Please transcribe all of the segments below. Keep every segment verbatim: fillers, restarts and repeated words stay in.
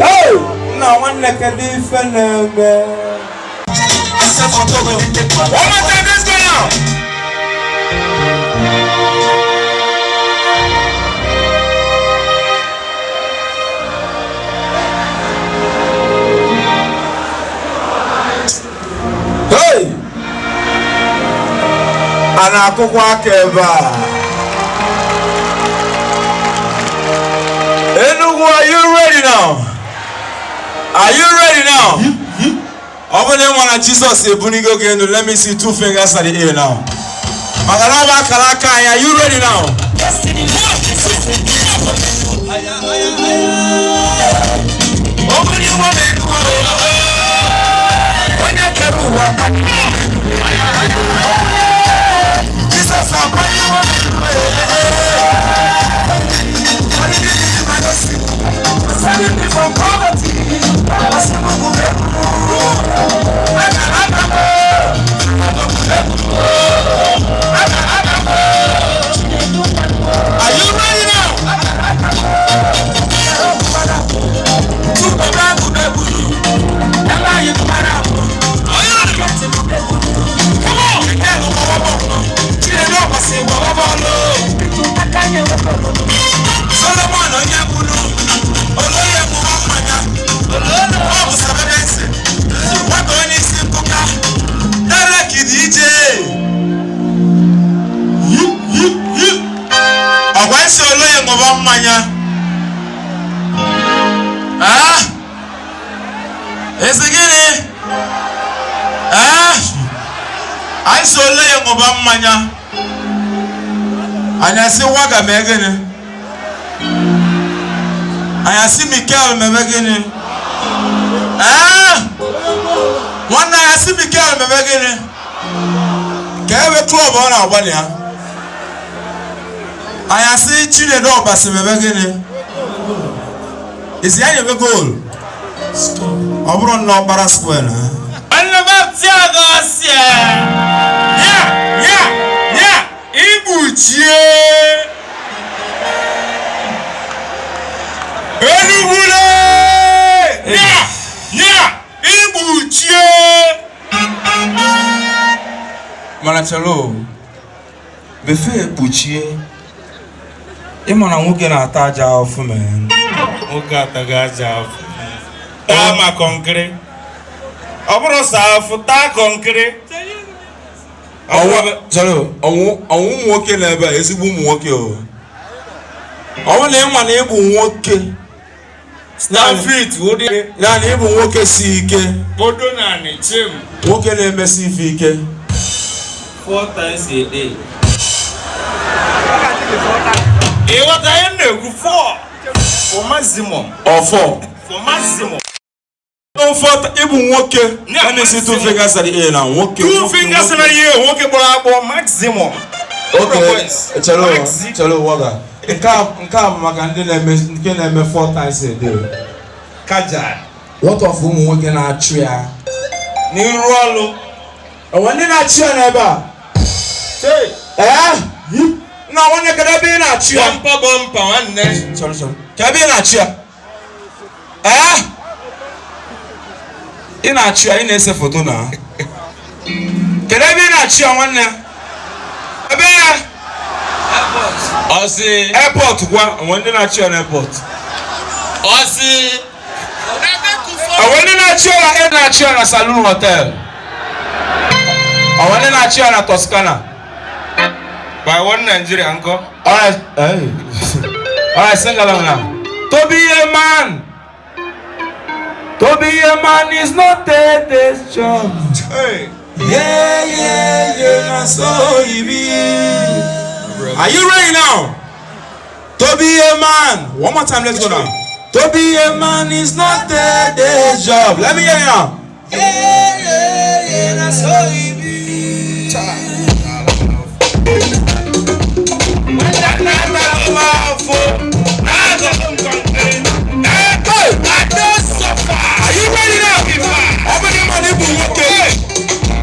Hey! Nna nwanne, kedu ife na-eme? One more time, let's go now. Hey! A na-akụkwa aka ebe a. Enugu, are you ready now? Are you ready now? Ọ bụ na ị ma na Jizọs ebunigo gị elu, let me see two fingers at the air now. Maka na ọ bụ akara aka anyị, are you ready now? Are you ready now? Come on! Solomon onye bụrụ oloye mụrụ mmanya, ọ bụ sababese, nwata onye isi nkụka, Derek D J. Yi, yi, yi. Ọkwa isi oloye ṅụba mmanya. Ah! Esi gịnị? Ah! Anyị si oloye ṅụba mmanya. Anyị asị Waga mee gịnị? Anyị asị Mikel mebe gịnị? Eh? Nwanne, anyị asị Mikel mebe gịnị? Ka ebe klọb ọ na-agba na ya. Anyị asị Chinedu Ọbasi mebe gịnị? Isi ya nyebe goolu. Ọ bụrụ nnọọ ọkpara square na. Nwanne m, tia gị ọsịa. Ya, ya, ya. Igbuchie. Enugu le. Ya, ya. Igbuchie. Mana chere o, before ekpuchie, ị ma na nwoke na-ata aja afụ, man. Nwoke ataghị aja afụ. Taa ma kọnkịrị. Ọ bụrụ saa afụ, taa kọnkịrị. Ọnwụ, sorry, ọnwụ, ọnwụ ụmụ nwoke na ebe a, ezigbo ụmụ nwoke o. Ọ bụrụ na ị ma na ị bụ nwoke, stand fit, ụdị naanị ị bụ nwoke si ike. Kpodo naanị, chim. Nwoke na-emesi ife ike. Four times a day. Ị ghọta ihe m na-ekwu? Four. For maximum. Or four. For maximum. Comfort, ị bụ nwoke. Yeah, let me see two fingers at the air now. Nwoke, two fingers in a year, nwoke gbara agbọ, maximum. Okay, chere, chere, Waga. Nke a, nke a bụ maka ndị na-eme, nke na-eme four times a day. Kaja. What of ụmụ nwoke na-achụ ya n'iru ọlụ? Enwe ndị na-achụ ya n'ebe a? Hey. Eh? Na nwanne, kedu ebe ị na-achụ ya? Bọmpa, bọmpa, nwanne. Sorry, sorry. Kedu ebe ị na-achụ ya? Eh? Ị na-achụ ya, ị na-ese foto na. Kedu ebe ị na-achụ ya, nwanne? Ebe ya? Ọ sị airport, gwa, enwe ndị na-achụ ya n'airport. Ọ sị enwe ndị na-achụ ya, ị na-achụ ya na Saloon Hotel. Enwe ndị na-achụ ya na Toscana. By one Nigeria, nkọ. Alright, hey. Alright, sing along now. To be a man. To be a man is not a day's job. Hey. Yeah, yeah, yeah, na so e be. Are you ready now? To be a man. One more time, let's go now. To be a man is not a day's job. Let me hear you now. Yeah, yeah, yeah, na so e be. Hey, are you ready now? How many man you be working?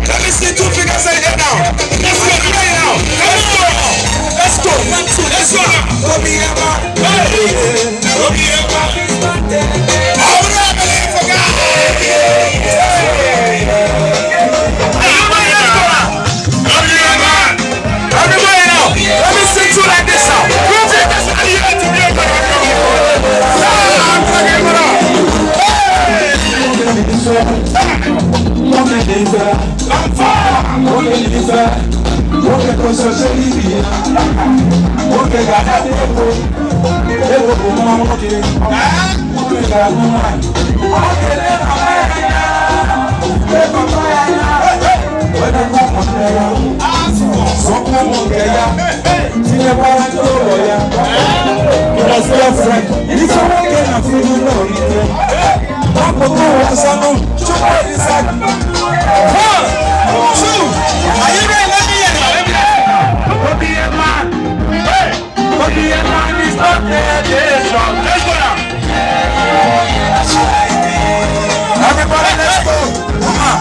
Let me see two fingers in the air now. Let's go, ready now. Let's go. Let's go. One, two, let's Everybody now, let me sing you like this now. One, two. Are you ready? Let me hear now. Let me hear now. Everybody, let's go. Come on.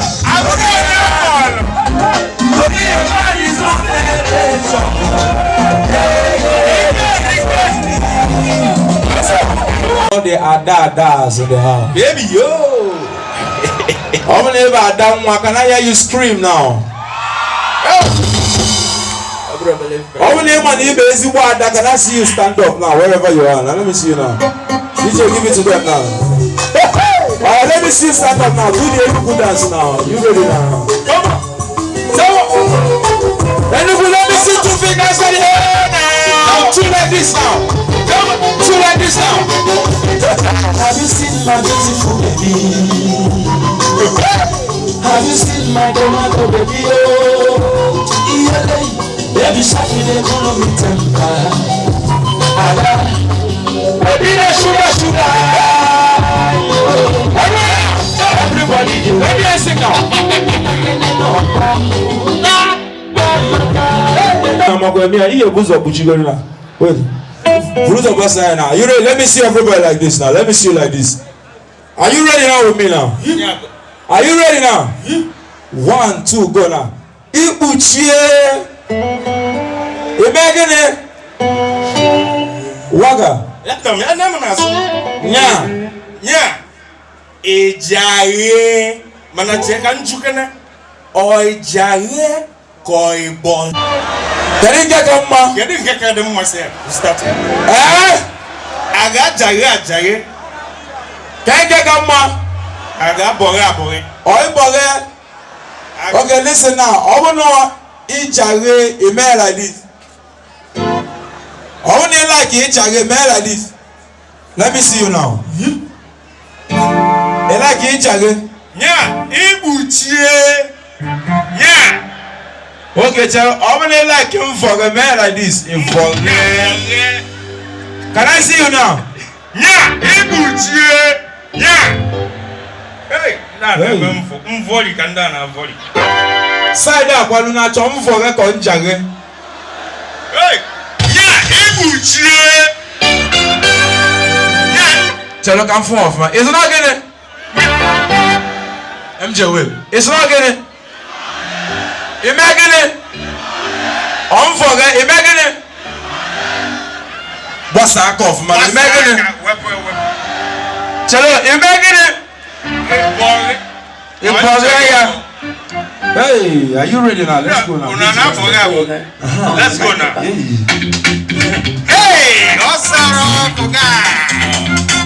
All the adadas in the house. Baby, yo. How many ever ada nwa? Can I hear you scream now? How many man you be easy? What? Can I see you stand up now, wherever you are? Now let me see you now. D J, give it to them now. All right, let me see you stand up now. Do the Enugu dance now. You ready now? Come on. So, Enugu, let me see two fingers for the air now. Two like this now. Come on. Two like this now. Have you seen my beautiful baby? Have you seen my tomato baby? Oh, yeah, baby, shark, you dey cool me temper. Ada, baby, na sugar, sugar. Everybody, baby, I sing now. Amakwemia, iye buzo kuchigorila. Wait. Buzo basa na. You ready? Let me see everybody like this now. Let me see you like this. Are you ready now with me now? Yeah. Are you ready now? One, two, go now. Ikpuchie. Imegene. Waga. Nya. Nya. Ejare. Mana cheka nchukana. O ejare. Koi bon. Kedu nke ka mma? Kedu nke ka dị mma sef? Start. Eh? A ga-ajaghe ajaghe. Kedu nke ka mma? A ga-abọghe abọghe. Ọ ịbọghe. Okay, listen now. Ọ bụ na ijaghe, ime like this. Ọ bụ na ị like ijaghe, ime like this. Let me see you now. Ị like ijaghe? Nya, ikpuchie. Nya. Okay, chere, ọ bụ na ị like mvọghe, mee like this. Mvọghe. Can I see you now? Nya, ikpuchie. Nya. Hey, na Hey. Ebe mvọ, mvọli ka ndị a na-avọli. Side akwalu na-achọ mvọghe ka njaghe. Hey, nya, ikpuchie. Nya. Chere ka m fụ ọfụma. Ị sị na gịnị? M J Will. Ị sị na gịnị? Ime gịnị? Ọ mvọghe, ime gịnị? Gbasa aka ọfụma. Ime gịnị? Wepụ, wepụ. Chere, ime gịnị? Ị bọghe. Ị bọghe ya. Hey, are you ready now? Let's go now. Unu na-abọghe abọghe. Let's go now. Hey. Hey, Osaro Koga.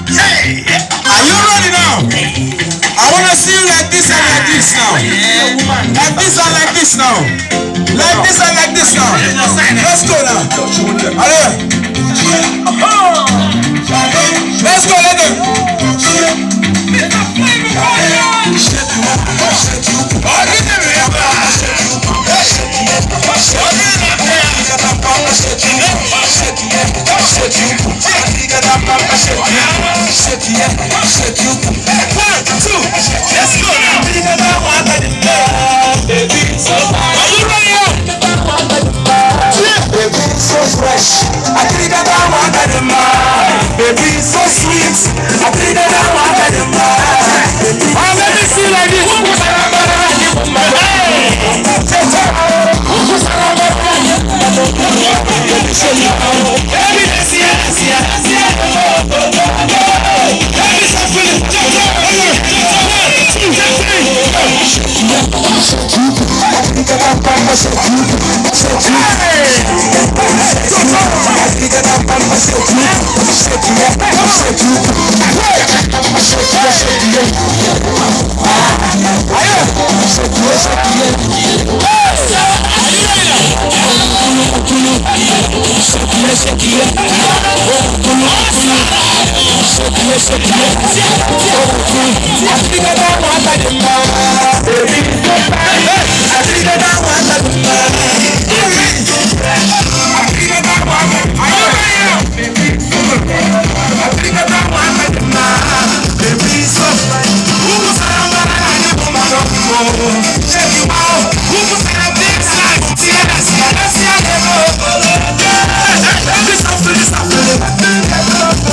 Hey. Are you ready now? I wanna see you like this and like this now. Like this and like this now. Like this and like this now. Let's go now. Allez. Let's go, let them. One, two, let's go now. Are you ready? Baby, so fresh. I think that I want that in mind. Baby, so sweet. I think that I want that in mind. Ah, let me see like this. Hey. Baby, let's see it.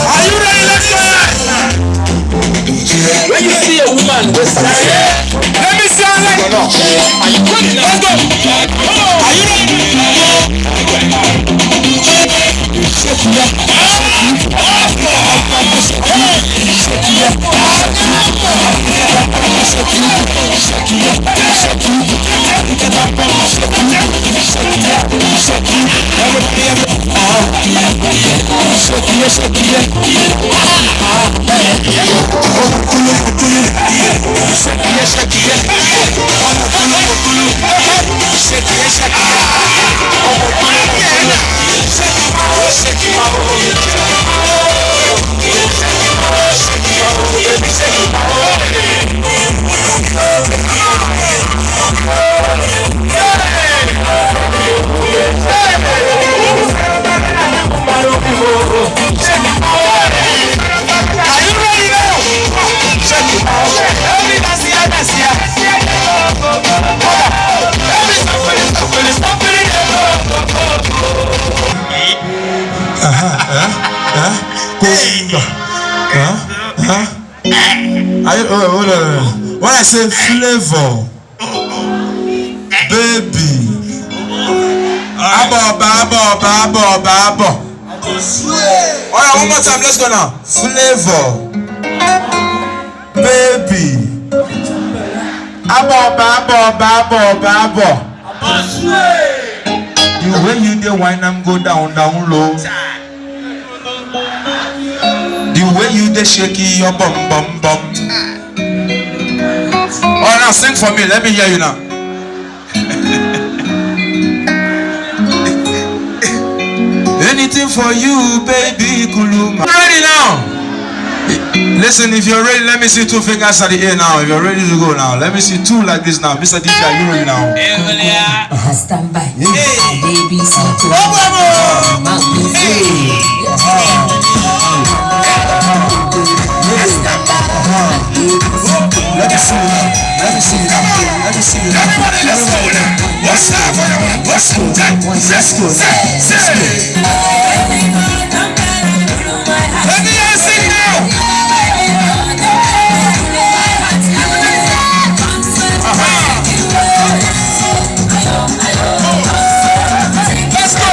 Are you ready? Let's go. When you see a woman with style, let me see her leg. Let's go. Are you ready? Aha, eh, eh, eh, eh. Are you, oh, hold on, hold on. When I say flavor, baby, abo, abo, abo, abo, abo, abo. All right, one more time. Let's go now. Flavor, baby, abo, abo, abo, abo, abo, abo. The way you dey wine am go down, down low. The way you dey shake your bum, bum, bum. Oh, now sing for me. Let me hear you now. Anything for you, baby, Kuluma. Ready now? Listen, if you're ready, let me see two fingers at the air now. If you're ready to go now, let me see two like this now. Mister D J, are you ready now? Stand by. Baby, so cool. Let me see you now. Let me see you now. Let me see you now. Everybody, let's go now. What's that? Let's go. Let's go. Let's go. Let me hear you sing now. Let's go.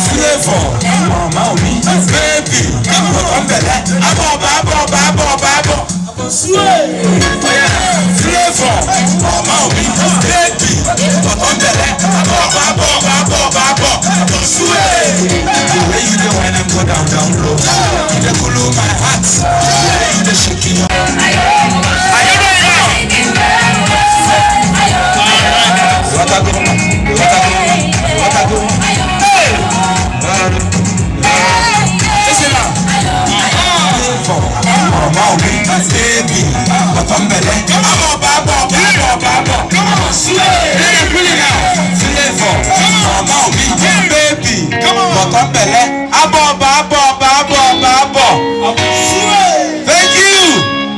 Flavor, mama mi, baby, come on, come on, come on. Flavor, mama mi, baby, come on, come on, come on, come on. The way you dey wine and go down, down low, you dey cool my heart. The way you dey shake it. Are you ready now? What I do? What I do? What I do? Hey! Listen now. Flavor, mama mi, baby, bottom belly. Come on, baba, baba, baba. Come on, sweet. Feel it now. Flavor, mama mi, baby, bottom belly.